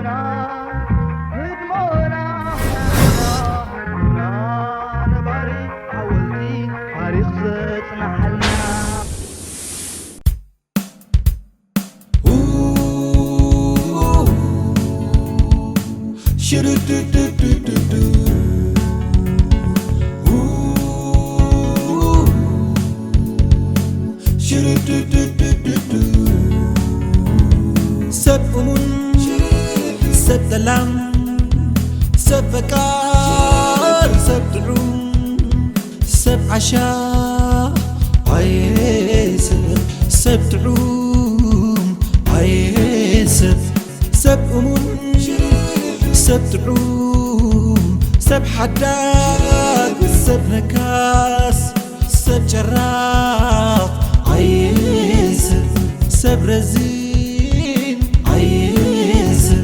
ህድሞና፣ ህድሞና፣ ህድሞና ነባሪ ሓወልቲ ታሪኽ ዘጽንሓልና። ሰብ እሙን፣ ሰብ ጠላም፣ ሰብ ፈቃር፣ ሰብ ጥዑም፣ ሰብ ዓሻ፣ ኣየ ሰብ፣ ሰብ ጥዑም፣ ኣየ ሰብ፣ ሰብ እሙን፣ ሰብ ጥዑም፣ ሰብ ሓዳግ፣ ሰብ ነካስ፣ ሰብ ጨራቕ፣ ኣየ ሰብ፣ ሰብ ረዚን፣ ኣየ ሰብ።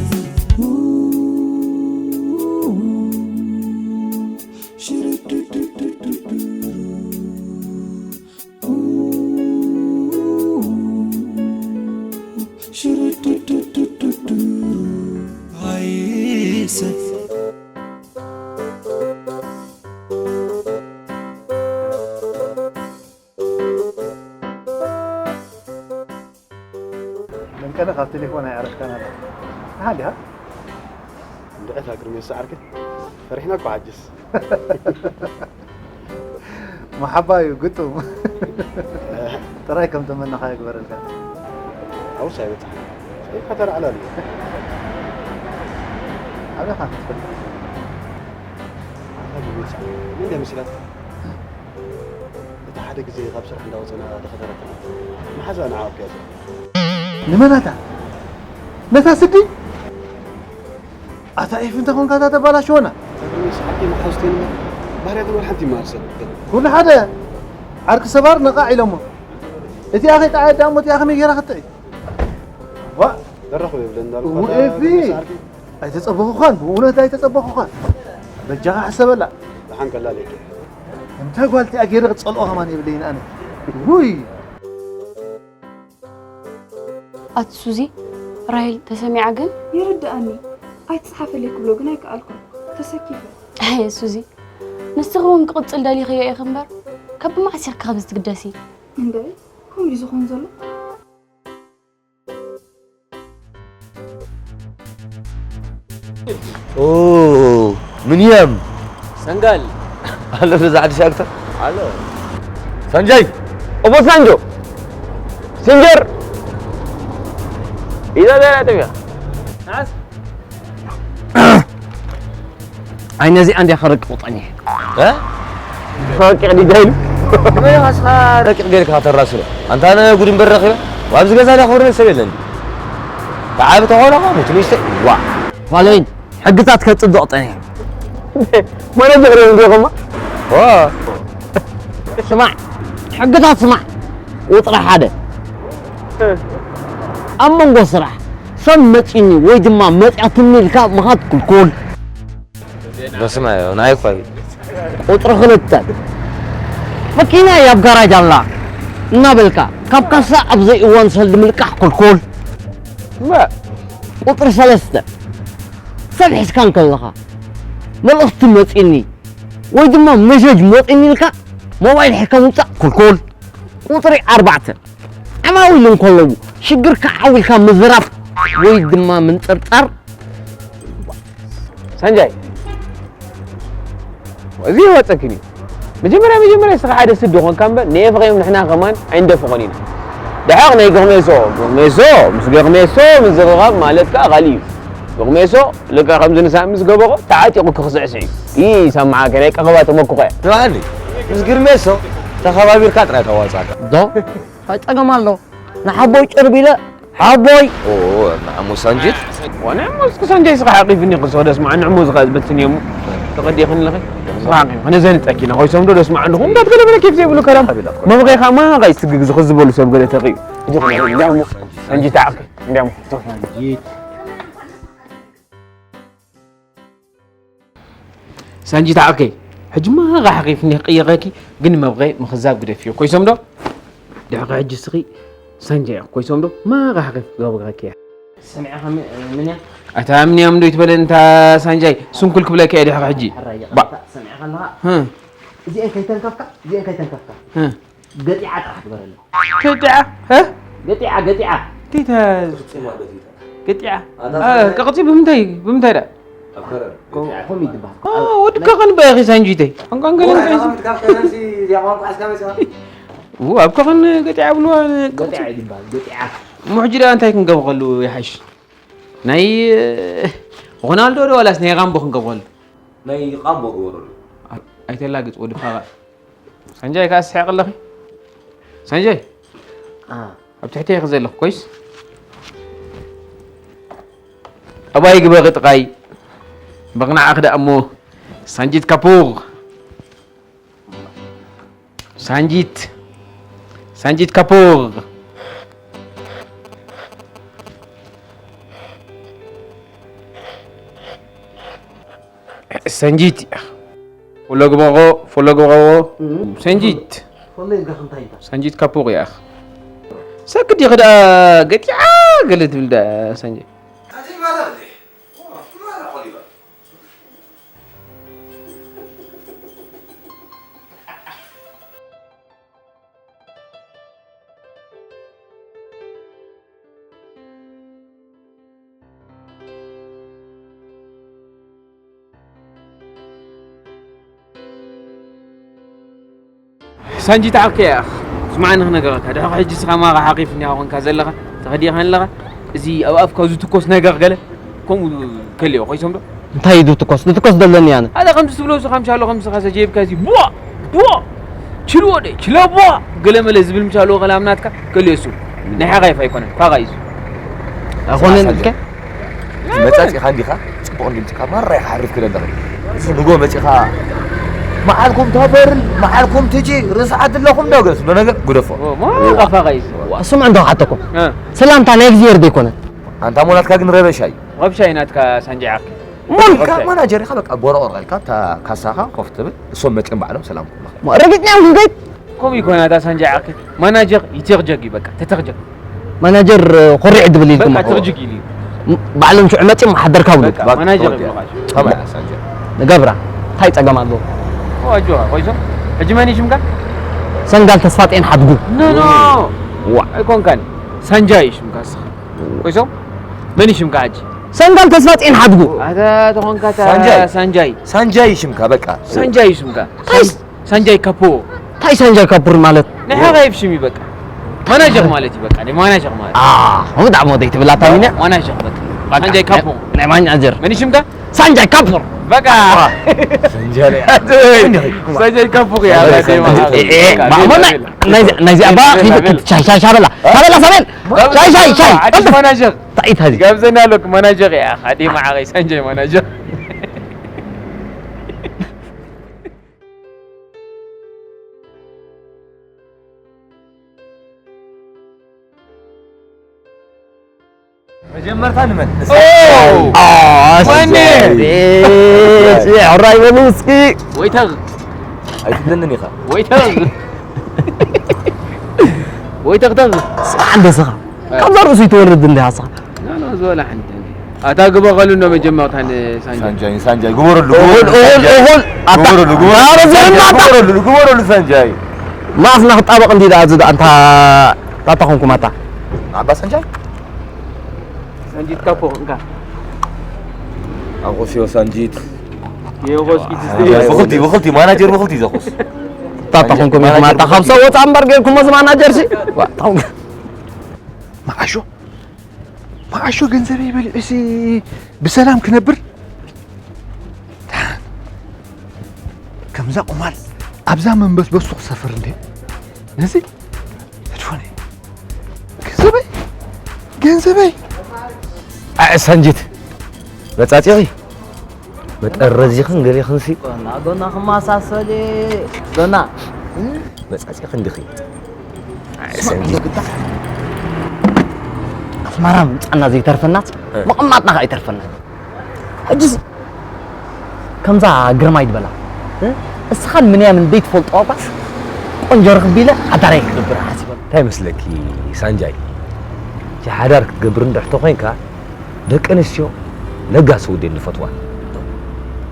መንቀለ ካብ ቴሌፎን ኣይዓረፍካን ኣላ። ደሓን ዲኻ? እንድዒ እታ ግርሜ ዝሰዓርክን ፈሪሕና እኮ ሓጅስ። መሓባ እዩ ግጡም። ጥራይ ከም ተመናኻ ይግበረልካ። ኣውስ ኣይበጽሓን። ሰይፋ ተራዕላሉ። ኣበኻ ክትፈልጥ? ኣታ ግርሜ ዝሰዓር ምን ደምስላት? እቲ ሓደ ግዜ ካብ ስራሕ እንዳወጸና ደኸተረትና መሓዛ ንዓ ኣብ ገዛ። ንመናታ? ነታ ስዲ? ኣታ ኤፍ እንተ ኾንካ እታ ተባላሽወና። ሰዓብቲ መሓዙተይ እምበር ባህርያተን ወላ ሓንቲ ይመሳሰል። ኩሉ ሓደ ዓርኪ ሰባር ነቓዕ ኢሎሞ። እቲኣ ኸይጠዓየት ደኣ እሞ እቲኣ ከመይ ጌራ ክትጥዒ? ዋ! ደረኹ የብለን እንዳልኩ እው፣ ኣታ ኤፊ! ግርሜ ሰዓርኪ። ኣይተጸበኹኻን፣ ብእውነት ኣይተጸበኹኻን። በጃኻ ሕሰበላ። ደሓን ቀላል እየ። እንተ ጓል እቲኣ ገይረ ክጸልኦ ከማን የብለይን ኣነ። ውይ! ኣቲ ሱዚ፣ ራሄል ተሰሚዓ ግን? ይርድኣኒ። ኣይትጽሓፈለይ ክብሎ ግን ኣይከኣልኩን። ተሰኪፈ። ኣየ ሱዚ፣ ንስኺ እውን ክቕጽል ደሊኽዮ ኢኺ እምበር፣ ካብ መዓስ ኢኺ ካብዚ ትግደሲ? እንድዒ፣ ከምኡ ድዩ ዝኸውን ዘሎ? ኦ፣ ምንያም። ሰንጋል። ኣሎ፣ ነዛ ሓድሽ ኣክተር። ኣሎ። ሳንጃይ። ኦቦ ሳንጆ። ሲንጀር። ኢዛ ዘራ ጥብያ። ናስ። ኣይ፣ ነዚኣ እንድያ ከረቅቑጠኒ። እ? ረቂቕ ዲጋ ኢሉ? መን ኢኻ እስኻ ረቂቕ ጌርካ ከተራስሎ? ኣንታ ኣነ ጉድ እምበር ረኺበ። ኣብዚ ገዛ ዳ ክወርድ ሰብ የለን። ተዓቢ ተኾነ ኸ ሙት ንእሽተይ። ዋ። ፋለይን፣ ሕግታት ከጽድቕ ጠኒሑ። ማለት ዝኽሪ እንዲኹማ? ዋ። ስማዕ፣ ሕግታት ስማዕ። ቁጽሪ ሓደ። ኣብ መንጎ ስራሕ ሰብ መጺኒ ወይ ድማ መጺኣትኒ ኢልካ ምኻድ ክልኩል። በስመ ኣብ፣ ናይ እኮ እዩ። ቁጽሪ ክልተ፣ መኪና ኣብ ጋራጅ ኣላ እናበልካ ካብ ካሳ ኣብ ዘይእዋን ሰልዲ ምልቃሕ ክልኩል። እመ። ቁጽሪ ሰለስተ፣ ሰብ ሒዝካ እንከለኻ መልእኽቲ መጺኒ ወይ ድማ መሴጅ መጺኒ ኢልካ ሞባይል ሒዝካ ምውጻእ ክልኩል። ቁጽሪ ኣርባዕተ፣ ዓማዊል እንከለዉ ሽግርካ ዓው ኢልካ ምዝራብ ወይ ድማ ምንጽርጻር። ሰንጃይ፣ እዚ ይወፀክን እዩ። መጀመርያ መጀመርያ ንስኻ ሓደ ስዲ ኾንካ እምበር ንኤፍሬም ንሕና ከማን ኣይንደፍቖን ኢና። ደሓቕ ናይ ገቕሜሶ፣ ገቕሜሶ፣ ምስ ገቕሜሶ ምዝርራብ ማለት ከዓ ካሊእ እዩ። ገቕሜሶ ልክዕ ከምዚ ንሳሚ ዝገበሮ ተዓጢቑ ክኽስዕስዕ እዩ። ይሰማዓካ ናይ ቀኸባ ተመኩኸ። ትበሃሊ ምስ ግርሜሶ ተኸባቢርካ ጥራይ ተዋፅኣካ። ዶ? እንታይ ጸገም ኣሎ? ንሓቦይ ጭርብ ኢለ፣ ሓቦይ! ኦ፣ ንዓሙ ሳንጂት? ዋና እሞ እስኪ ሳንጃይ ስኻ ሓቂፍኒ ክሶ ደስ መዓኒ ዕሙ ዝኻ ዝበትኒ እሞ። ተቐዲኽኒ ለኸ? ስኻ ሓቂፍ፣ ከነ ዘንጠኪ ኢና፣ ኮይሶም ዶ ደስ መዓኒ ኹም፣ እንዳት ገለ መለ ኬፍ ዘይብሉ ከላም። መብቐይ ኻማ ቓይ ስግግ ዝኽዝ ዝበሉ ሰብ ገለ ተቕዩ። እዲ ኹም፣ እንዲያሞ፣ ሳንጂት ዓቂ፣ እንዲያሞ። ሳንጂ ተዓርከይ፣ ሕጂ ማኻ ሓቂፍኒ ክቕይረኪ፣ ግን መብቐይ ምኽዛብ ግደፍዮ። ኮይሶም ዶ? ድሕሪ ሕጂ ስኺ ሳንጃ ኢኺ። ኮይሶም ዶ? ማኻ ሓቂፍ ክገብረኪ እያ። ሰሚዕኻ ም-፣ ምንያ? ኣታ ምንያም ዶ ይትበለን፣ እታ ሳንጃይ ስንኩል ክብለካ እየ ድሕሪ ሕጂ። ሕራይ ባ- ይቕረታ፣ ሰሚዕኻ ኣለኻ? ህ። እዚአን ከይተንከፍካ፣ እዚአን ከይተንከፍካ። ህ። ገጢዓ ጥራሕ ግበረለይ። ገጢዓ? ህ? ገጢዓ፣ ገጢዓ። ቲታ ገጢዓ። ኣታ አ፣ ሳንጃይ ቅርጺ ብምንታይ፣ ብምንታይ ደኣ? ኣብ ከረን። ኮ-፣ ገጢዓ ኮም ይትበሃል። ይትበሃል። ኦ፣ ወድካ ኸን በኺ ሳንጂተይ። ቋንቋን ገለን ወላ ሳንጂ። ካብ ከረን ሲ፣ እዚኣ ቋንቋ እስካ መጽኣ። ው፣ ኣብ ከኸን ገጢዓ ብልዋ፣ ገጢዓ ይትበሃል፣ ገጢዓ። እሞ ሕጂ ደኣ እንታይ ክንገብረሉ ይሓይሽ? ናይ ሮናልዶ ዶ ዋላስ ናይ ራምቦ ክንገብረሉ? ናይ ራምቦ ግበረሉ። ኣይ-፣ ኣይተላግጽ ወዲ ፋራ። ሳንጃይ ከኣ ትስሕቂ ኣለኺ? ሳንጃይ። አ። ኣብ ትሕቲ ኢኺ ዘለኹ ኮይስ? ጠባይ ግበሪ ጥራይ። በቕናዕኺ ደኣ እሞ። ሳንጂት ካፑር። ሳንጂት። ሳንጂት ካፑር። ሰንጂት። ፎሎ ግበሮ፣ ፎሎ ግበሮ። እም። ሰንጂት። ፎሎ ይብለኽ እንታይ ኢልካ? ሰንጂት ካፑር ያኽ። ሰክት ዲኺ ደኣ ገጢዓ ገለ ትብል ደኣ ሰንጂት። ሳንጂት ዓርከይ እያ። ስማዕኒ ክነገረካ፣ ድሕሪ ሕጂ ንስኻ ማራ ሓቒፍኒ ኢኻ ኮንካ ዘለኻ፣ ተኸዲኻ ኣለኻ። እዚ ኣብ ኣፍካ ዝትኮስ ነገር ገለ ከምኡ ከልዮ ኮይሶም ዶ? እንታይ እዩ ዝትኮስ? ዝትኮስ ዘለኒ ኣነ። ኣነ ከምዚ ትብሎ ንስኻ ምሻሎ ከምዚ ኻሰ ጀይብካ እዚ ቡዋ ቡዋ ችልዎ ደ ችለቦ ገለ መለ ዝብል ምሻሎ ከላም ናትካ ከልዮ እሱ ናይ ሓቓይፍ ኣይኮነን፣ ፋቓ እዩ እሱ። ኣይኮነን። ሳንጃ። ከ? መጻጺኻ እንዲኻ ጽቡቕ እንዲምጽካ ማራ ይሓርፍ ክደለኺ። እዚ ንጎ መጺኻ መዓልኩም ተበርን መዓልኩም ትጂ ርስዓት ኣለኹም ዶ ገስ ዶ ነገር ግደፎ። ኦ፣ ሞ ፋቓ እዩ እሱ። ስምዑ እንዶ ሓተኩም። እ። ሰላምታ ናይ እግዚኣብሔር ዘይኮነ። ኣንታ ሞላትካ ግን ረበሻ እዩ። ረብሻ እዩ ናትካ ሳንጃ ዓርኪ። ሞልካ ረብሻ እዩ። ማናጀር ኢኻ በቃ ቦረቆር ኢልካ እታ ካሳኻ ኮፍ ትብል እሶም መጺኦም ባዕሎም ሰላም ክብሉኻ። ሞ ረጊጽናዮም ክንከይድ? ከምኡ ይኮና እታ ሳንጃ ዓርኪ ማናጀር ይተርጀግ እዩ በቃ ተተርጀግ። ማናጀር ኮሪዕ ድብል ኢልኩም በቃ እኮ። ተርጅግ ኢሉ እዩ። ም-፣ ባዕሎም ሽዑ መጺኦም ሓደርካ ብሉ። በቃ ማናጀር ይብሉኻ። ከመይ እያ ሳንጃ? ንገብራ። እንታይ ጸገም ኣለዎ? ኦ፣ ኣጆኻ፣ ኮይሶ? ሕጂ መን እዩ ሽምካ? ሰንጋል ተስፋጤን ሓድጉ። ኖ፣ ኖ። ዋ። ኣይኮንካን። ሳንጃ እዩ ሽምካ እስኻ። ኮይሶ? መን እዩ ሽምካ ሕጂ? ሰንጋል ተስፋጼን ሓድጉ። ኣታ ተኾንካ እታ ሳንጃይ። ሳንጃይ። ሳንጃይ ሽምካ በቃ። ሳንጃይ ሽምካ። እንታይ ስ-፣ ሳንጃይ ካፖ። እንታይ ሳንጃይ ካፖ ማለት? ናይ ሓራይፍ ሽም እዩ በቃ። ማናጀር ማለት እዩ በቃ። ናይ ማናጀር ማለት። አ፣ ከምኡ ደኣ ሞ ዘይትብላ ታሚና። ማናጀር በቃ። በቃ። ሳንጃይ ካፖ። ናይ፣ ናይ ማናጀር። መን እዩ ሽምካ? ሳንጃይ ካፖ። በቃ። ሳንጃይ። ሳንጃይ ካፖ ያ። ሳንጃይ ካፖ። እ፣ እ፣ በቃ። ማ-፣ ማ-፣ ናይ፣ ናይ፣ ናይዚኣ ባ፣ ኺድ፣ ኺድ፣ ሻይ፣ ሻይ፣ ሻይ በላ። ሻይ በላ፣ ሳቤል። ሻይ፣ ሻይ፣ ሻይ። ሓድሽ ማናጀር። እንታይ እዩ ታዲያ? ጋብዘና ኣለኩ ማናጀር እያ። ኣዴ መዓረይ ሳንጃይ ማናጀር። መጀመርታ ንመን? ኦ! ኦ፣ ማነ? ኣስጀ-፣ ሕራይ በሉ እስኪ። ወይተግ። ኣይትብለንን ኢኻ። ወይተግ። ወይተግ ተግ። ስማዕ እንደ ስኻ። እ። ካብዛ ርእሱ ይትወርድ እንደ ሃስኻ። ኖ፣ ኖ፣ ዝበላ ሓንቲ። ኣታ ግበቐሉ እንዶ መጀመርታ ንሳንጃይ። ሳንጃይ፣ ሳንጃይ፣ ግበረሉ፣ እኹል፣ ግበረሉ፣ እኹል፣ ሳንጃይ። እኹል። ኣታ ግበረሉ፣ ግበረሉ፣ ኣረ፣ ዝብል ሳንጃይ፣ ኣታ። ግበረሉ፣ ግበረሉ፣ ሳንጃይ። ማስና ክጣበቕ እንዲ ደኣ፣ እዚ ደኣ፣ ኣንታ፣ ኣታ ኾንኩም፣ ኣታ። ኣባ ሳንጃይ? ሳንጂት ካፖ፣ እንካ። ኣኾስዮ ሳንጂት። የኾስኪት ሳንጃይ፣ ብኽልቲ፣ ብኽልቲ፣ ማናጀር ብኽልቲ ዘኾስ። ኣታ ኾንኩም፣ ማናጀር ኣታ ብኽልቲ። ካብ ሰብ ወፃ እምበር ጌርኩሞ፣ እዚ ማናጀር ሲ። ዋ፣ ታው-፣ መዓሾ፣ መዓሾ ገንዘበይ በሊዑሲ ብሰላም ክነብር? ከምዛ ቁማል ኣብዛ መንበስበሱ ክሰፍር እንዴ? ነዚ ተድፎነ። ገንዘበይ፣ ገንዘበይ። ኣይ፣ ሰንጂት፣ መጻጺኺ? መጠረዚኽን ገሌኽንሲ? ጎና ጎና ክመሳሰል፣ ጎና። መጻጺኽን ዲኺ? ኣይ፣ ሰንጂት። ኣስመራ ምምጻእና ዘይተርፈናስ፣ እ። ምቕማጥና ከኣ ኣይተርፈናን። ሕጂስ ከምዛ ግርማይ ዝበላ፣ እ? እስኻን ምንያምን ዘይትፈልጦ እኳስ፣ ቆንጆ ረኽቢ ኢለ ሓዳረይ ክገብር ሓሲበ። እንታይ መስለኪ ሳንጃይ? እቲ ሓዳር ክትገብር እንድሕር ተኾይንካ፣ ደቂ ኣንስትዮ ለጋስ ወደይ ንፈትዋ።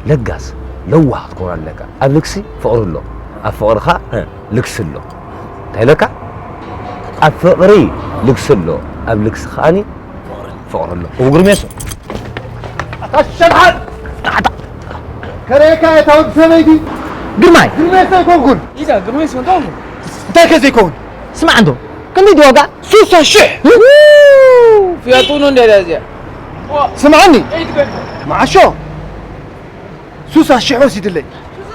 ለጋስ፣ ለዋህ ክትከውን ኣለካ። ኣብ ልግሲ ፍቕሪ ኣሎ፣ ኣብ ፍቕርኻ፣ እ፣ ልግሲ ኣሎ። እንታይ ኢለካ? ኣብ ፍቕሪ ልግሲ ኣሎ፣ ኣብ ልግሲ ከኣኒ ፍቕሪ ኣሎ። እው ግርሜሶ። ኣታ ሸብሓት! ኣታ! ከረየካ እታ ወዲ ሰበይቲ! ግርማይ! ግርሜሶ ኣይኮንኩን! ኢዳ ግርሜሶ እንታይ? እንታይ ከ ዘይከውን? ስማዕ እንዶ፣ ክንደይ ድዩ ዋጋ? ሱሳ ሽሕ! ፍያቱ ነው እንደ ያዚያ። ስምዓኒ! መዓሾ! ሱሳ ሽሕ ወሲድለይ።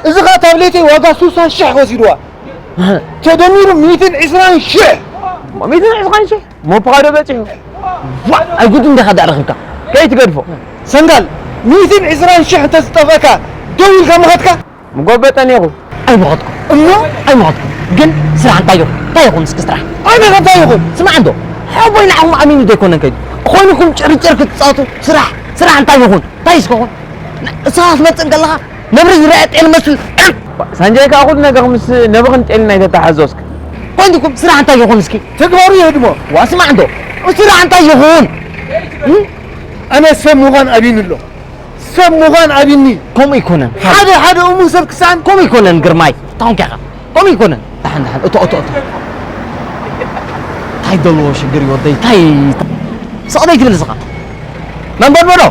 እዚ ኸኣ ታብሌተይ ዋጋ ሱሳ ሽሕ ወሲድዋ። ተደሚሩ ሚእትን ዕስራን ሽሕ። ሚእትን ዕስራን ሽሕ? ሞፖኻዶ በጺሑ? ዋ! ኣይ ጉድ እንዲኻ ደኣ ረኺብካ። ከይትገድፎ። ሰንጋል፣ ሚእትን ዕስራን ሽሕ እንተዝጠፍአካ ደው ኢልካ ምኸድካ? ምጎበጠ ነይኹ። ኣይምኸድኩ። እሞ? ኣይምኸድኩ። ግን ስራሕ እንታይ ይኹን? እንታይ ይኹን እስኪ ስራሕ? ኣነ ከ እንታይ ይኹን? ስማዕ እንዶ፣ ሓቦይ ንዓኹም ኣሚኑ ዘይኮነን ከይዱ። ኾይንኩም ጭርጭር ክትጻወቱ፣ ስራሕ፣ ስራሕ እንታይ ይኹን? እንታይ እስከ ኹን? ንስኻ ክትመጽእ እንከለኻ ነብሪ ዝረአ ጤል መስል። ሳንጃይ ከኣ ኩሉ ነገር ምስ ነብርን ጤልን ኣይተተሓዞ እስኪ። ኮይንኩም ስራሕ እንታይ ይኹን እስኪ? ተግባሩ ይህድሞ። ዋ ስማዕ እንዶ፣ ስራሕ እንታይ ይኹን? እም? ኣነ ሰብ ምዃን ኣቢኒ ኣሎ። ሰብ ምዃን ኣቢኒ። ከምኡ ኣይኮነን። ሓደ ሓደ እሙን ሰብ ክሳን። ከምኡ ኣይኮነን ግርማይ። እንታይ ኾንካ ኢኻ? ከምኡ ኣይኮነን። ደሓን፣ ደሓን። እቶ፣ እቶ፣ እቶ። እንታይ ደልዎ ሽግር እዩ ወደይ? እንታይ? ስቕ ዘይትብል እስኻ? መንበድበዶ?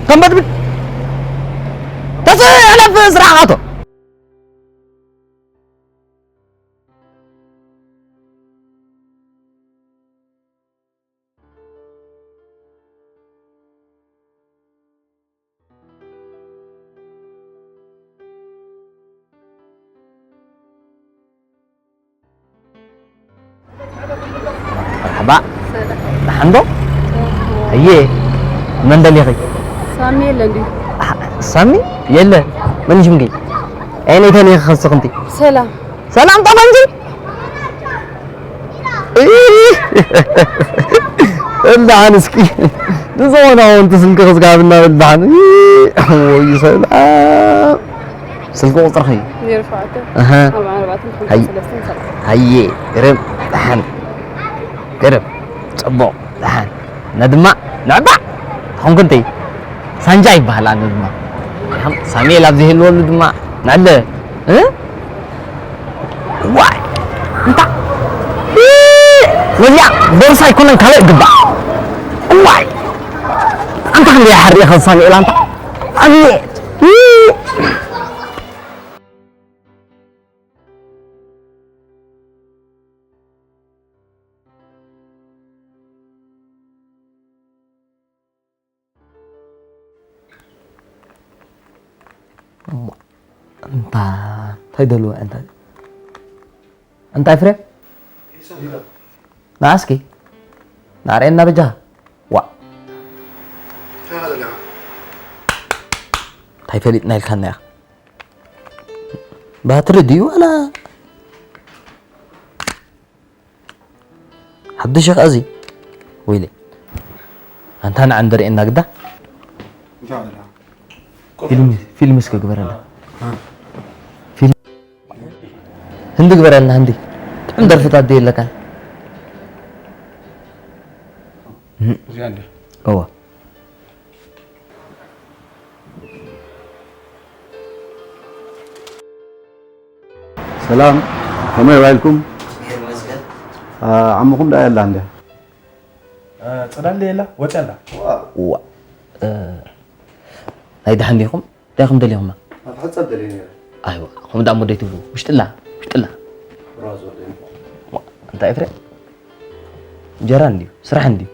ተንበድብድ። ተስእ፣ ሕለፍ ስራሕኻ እቶ። መርሓባ። ደሓን ዶ? ኣየ፣ መን ደሊኺ? ሳሚ የለን ድዩ? ኣሕ፣ ሳሚ? የለ። መን እዩ ሽምኪ? ኣየነይተን ኢኺ ከስኽንቲ? ሰላም። ሰላም ጠፋ እንጂ? እህ! በል ደሓን እስኪ። ንዝኾነ ውን እቲ ስልኪ ክዝጋብና በል ደሓን። እህ! ወይ ሰላም። ስልኪ ቁፅርኺ? ዜሮ ሸውዓተ፣ ኣሃ። ኣርባዓን ኣርባዕተን፣ ሃይ። ሓምሳን ሰለስተን፣ ሰላሳ። ሃየ፣ ግርም፣ ደሓን። ግርም፣ ፅቡቕ፣ ደሓን። እና ድማ፣ ንዕባዕ፣ ተኾንኩ እንተይ፣ ሳንጃ ይበሃል፣ ኣነ ድማ። ያም፣ ሳሙኤል ኣብ ዘይህልወሉ ድማ፣ ንዕለ፣ እ? ዋይ፣ እንታ፣ እ፣ ነዚኣ ቦርሳ ኣይኮነን፣ ካልእ ግባእ። ዋይ፣ ኣንታ ክንደይ ሓሪእኻ ሳሙኤል፣ ኣንታ። ኣቤት፣ እ። እሞ፣ እንታ፣ እንታይ ደልዎ፣ እንታይ? እንታይ ፍሬ? ንዓ እስኪ፣ ንዓ ርኤና በጃኻ። ዋ። እንታይ ፈሊጥና ኢልካና ኢኻ? ባትሪ ድዩ ዋላ? ሓድሽ ኸ እዚ? ወይለ። ኣንታ ንዓ እንደርእየና ግዳ። እንታይ ኣለና? ፊልም፣ ፊልም እስከ ግበረና። አ። ፊልም። ህንዲ ግበረልና፣ ህንዲ። ጥዑም ደርፍታት ዶ የለካን? እዚኣ እንድያ። እዋ። ሰላም፣ ከመይ ዋይልኩም? አ፣ ዓምኹም ደኣ የላ እንደ? አ፣ ጽላለ የላ፣ ወጽ ኣላ። ዋ። እ፣ ናይ ደሓን ዲኹም? እንታይ ኢኹም ደሊኹማ? ኣብ ሓጻብ ደልየ ነይረ። ኣይዋ፣ ከምኡ ደኣ እሞ ደይትብሉ። ውሽጥላ፣ ውሽጥላ። ብራዞ ደሊኹም። ዋ፣ እንታይ ኤፍሬም? እንጀራ እንድዩ፣ ስራሕ እንድዩ።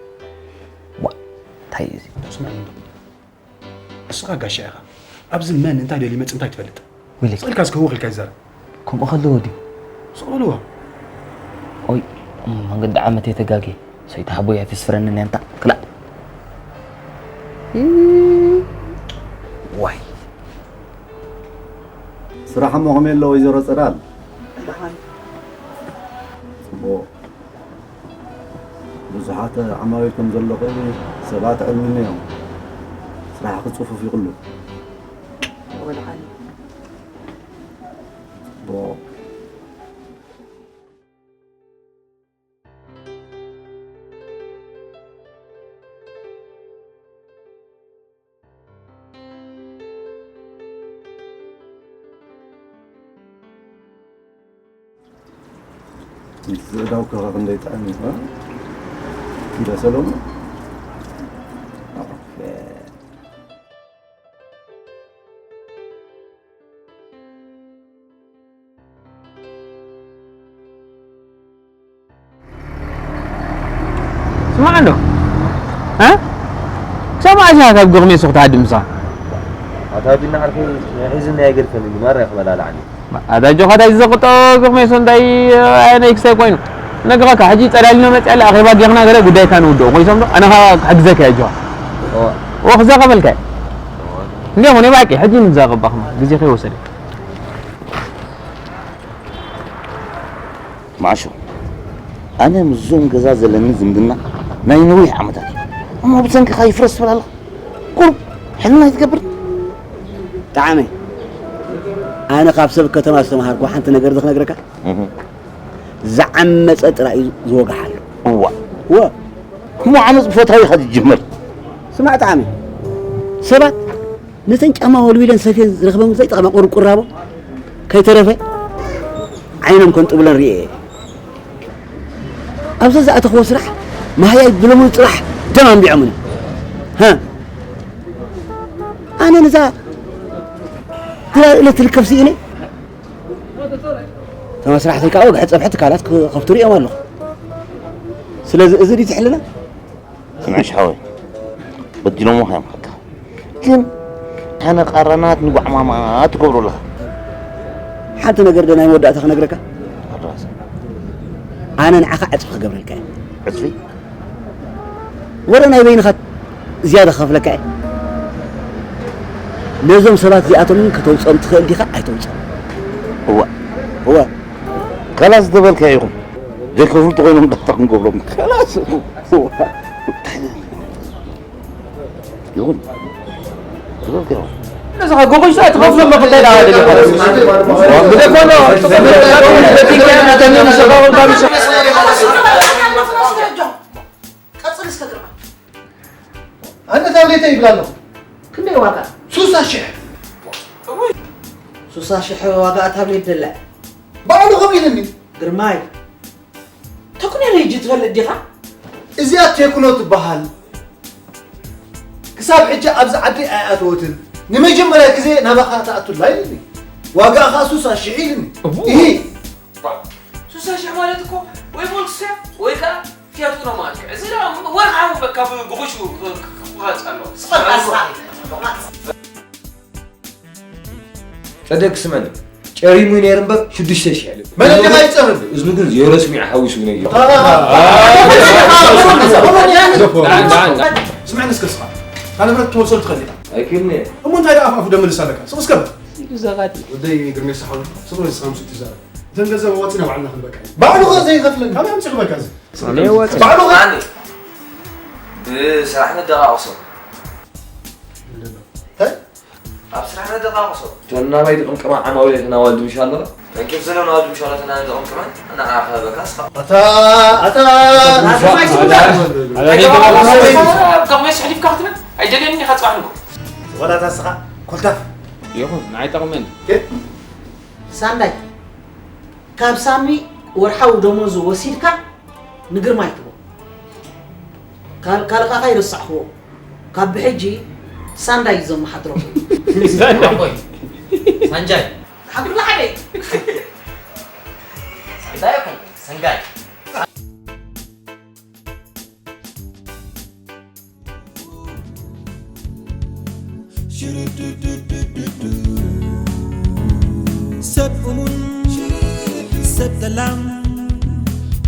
ዋ፣ እንታይ እዩ እዚ? ስማዕ እንዶ። ንስኻ ጋሻ ኢኻ። ኣብዚ መን እንታይ ደልዩ ይመጽእ እንታይ ትፈልጥ? ወይለይ። ስቕ ኢልካ እስከ ህውኽ ኢልካ ይዛረብ። ከምኡ ከለዎ ድዩ? ስቕ በልዎ። ኦይ፣ እም፣ መንገዲ ዓመት እየ ተጋግየ። ሰይጣ ሓቦይ ኣይተስፍረንን እያ እንታ። ክላእ። ዋይ። ስራሕ እሞ ከመይ ኣሎ ወይዘሮ ጸዳል? ደሓን። ጽቡቕ። ብዙሓት ዓማዊል ከም ዘለኹ ሰባት ዕልምኒ እዮም። ስራሕኺ ጽፉፍ ይቕሉ። ወልዓሊ። ጽቡቕ። ስንቲ ዝእዳው ከኸ ክንደይ ጥዕም እዩ፣ እ? ኢለ ሰሎሞን። ኦኬ። ስማዕ እንዶ። እ? ክሳብ መዓስ ኢኻ ካብ ግርሜሶ ክትሃድም ምሳኻ? ኣታ ቢና ዓርከይ፣ ናይ ሒዙኒ ኣይገድፈንን እዩ፣ ማራ እዩ ክበላልዓኒ። ኣታ ጆኻ እንታይ ዘቕጦ ግርሜሶ እንታይ፣ ኣይ፣ ናይ ክሳይ ኮይኑ። ነግረካ፣ ሕጂ ጸላሊኖ መጽእ ኣለ፣ ኣኼባ ጌርና ገለ ጉዳይካ ንውድኦ። ኮይሶም ዶ? ኣነ ኸኣ ክሕግዘካ እየ ጆኻ። እዋ። ወ ክዛቐበልካ እየ። እዋ። እንዲያሞ ናይ ብሓቂ፣ ሕጂ ንዛቐብ ባኽና። ግዜ ከይወሰደ። መዓሾ፣ ኣነ ምስዞም ገዛ ዘለኒ ዝምድና ናይ ነዊሕ ዓመታት እዩ። እሞ ብሰንክኻ ይፍረስ ትብል ኣለኻ? ቁሩብ ሕልና ኣይትገብርን? ጠዓመ፣ ኣነ ካብ ሰብ ከተማ ዝተምሃርኩ ሓንቲ ነገር ዶ ክነግረካ? እህ። ዝዓመጸ ጥራይ እዩ ዝወግሓሉ። እዋ። እወ። እሞ ዓመጽ ብፈታዊ ኢኻ ዝጅምር። ስማዕ ጠዓመ፣ ሰባት ነተን ጫማ ወልዊለን ሰፍየን ዝረኽበን ዘይጠቕማ ቁርቁራቦ ከይተረፈ ዓይኖም ከንጥቡለን ርእየ እየ። ኣብዚ ዝኣተኽዎ ስራሕ መሃያይ ብሎሙን ጽባሕ ደም ኣንቢዖምኒ። ሃ፣ ኣነ ነዛ ድራር ኢለ ትርከብ ስኢነ። ተመስራሕተይ ከዓ ወግሐ ጸብሐ ትካላት ክኸፍቱ ርእዮም ኣለኹ። ስለዚ እዚ ድዩ ትሕልና? ስምዕሽ ሓወይ፣ በዲሎምኻ እዮም ሓቅኻ። ግን ኣነ ቃራናት ንጓዕማማ ትገብሩ ኣለኻ። ሓንቲ ነገር ዶ ናይ መወዳእታ ክነግረካ? ኣራስ። ኣነ ንዓኻ ዕጽፊ ክገብረልካ እየ። ዕጽፊ? ወረ ናይ በይንኻ ዝያዳ ክኸፍለካ እየ። ነዞም ሰባት እዚኣቶም ከተውፅኦም ትኽእል ዲኻ? ኣይተውፅኦም። እዋ። እዋ። ከላስ ዝበልካዮ ይኹን። ዘይከፍሉ ተኾይኖም ዳታ ክንገብሮም። ከላስ። እዋ። ይኹን። ዝበልካዮ። ነዛ ጎጎጅ ሰዓት ከፍሎ መኽተላ። ቀጽል እስከ ግርማ። ኣነ ታብሌተይ ይብል ኣለኹ። ክንደይ ዋጋ? ሱሳ ሽሕ። ሱሳ ሽሕ ዋጋ ታብሌት ደለ። ባዕሉ ከምኡ ኢልኒ። ግርማይ። ተኩነ ሬጅ ትፈልጥ ዲኻ? እዚኣ ቴክኖ ትበሃል። ክሳብ ሕጂ ኣብዚ ዓዲ ኣይኣተወትን። ንመጀመርያ ግዜ ናባኻ ትኣቱላ ኢልኒ። ዋጋኣ ኸኣ ሱሳ ሽሕ ኢልኒ። እቡ። ኢሂ። ሱሳ ሽሕ ማለት እኮ ወይ ሞልክስ እያ ወይ ከኣ ፊያት ኡኖ ማለት እዩ። እዚ ደኣ ወርሓዊ በቃ ብ-፣ ብቑሹ ክ-፣ ክ-፣ ክቑረጽ ኣለዎ። ጽቡቕ ኣስራሪ፣ ጽቡቕ ኣስራሪ። ጸደግ ስመኒ፣ ጨሪሙ ነይሩ እምበር ሽዱሽተ ሽሕ ኢሉ። መን እንዲኻ ይጸርፍ? እዝኑ ግን ዜሮ ስሚዕ ሓዊሱ ነይሩ። አ-፣ አ-፣ አ-፣ ስምዕኒ እስከ ስኻ። እታ ንብረት ክትወስዶ ትኽእል ኢኻ። ኣይክእልን እየ። እሞ እንታይ ደኣ ኣፍ ኣፉ ደምልስ ኣለካ? ስቕ እስከ በል። ኢዱ ዘቓጥል። ወደይ ግርሜሳ ሓወይ፣ ስቕ በል እስኻ ምስ እትዛረብ። እተን ገንዘብ ኣዋጺና ባዕልና ክንበካ ኢና። ባዕሉ ኸ ዘይኸፍለኒ? ካበይ ኣምጺኡ ክበካ እዚ? ኣነ ወጽእ። ባዕሉ ኸ ኣነ ብስራሕ ነደቓቕሶ። እንታይ? ኣብ ስራሕ ነደቓቕሶ። እተን ናባይ ዝቕምቀማ ዓማዊል እተን ኣዋልድ ምሽ ኣለዋ? ተንኪፍ ዘለውን ኣዋልድ ምሽ ኣለዋ እተን ዝቕምቀመን? ንዓኻ በቃ እስኻ። ኣታ፣ ኣታ። ኣታ፣ ኣታ፣ ኣይተባባስን። ኣታ፣ ኣታ፣ ኣታ፣ ጠቕመስ ሕሊፍካ ክትብል? ኣይደልየንን ኢኻ ጽባሕ ንግሆ። ዝኾነ ኣታ እስኻ ኮልታፍ። ይኹን፣ ንዓይ ጠቕመኒ። ኬት? ሳንዳይ፣ ካብ ሳሚ ወርሓዊ ደሞዙ ወሲድካ ንግርማይ ትቦ። ካል-፣ ካልእ ኸዓ ይረሳዕኽዎ። ካብ ብሕጂ ሳንዳይ እዩ ዘመሓድረኹም። ሳንዳይ። ኣቦይ። ሳንጃይ። ሓድሩላ ሓደ። ሳንዳይ ይኹን፣ ሰንጋይ። ሰብ እሙን፣ ሰብ ጠላም፣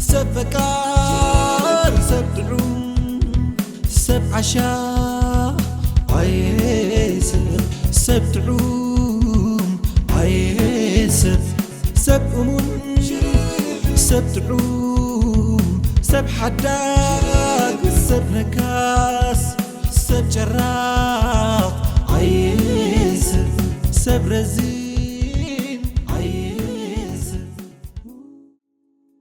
ሰብ ፈቃር፣ ሰብ ጥዑም፣ ሰብ ዓሻ፣ ኣየ ሰብ፣ ሰብ ጥዑም፣ ኣየ ሰብ፣ ሰብ እሙን፣ ሰብ ጥዑም፣ ሰብ ሓዳግ፣ ሰብ ነካስ፣ ሰብ ጨራቕ፣ ኣየ ሰብ፣ ሰብ ረዚ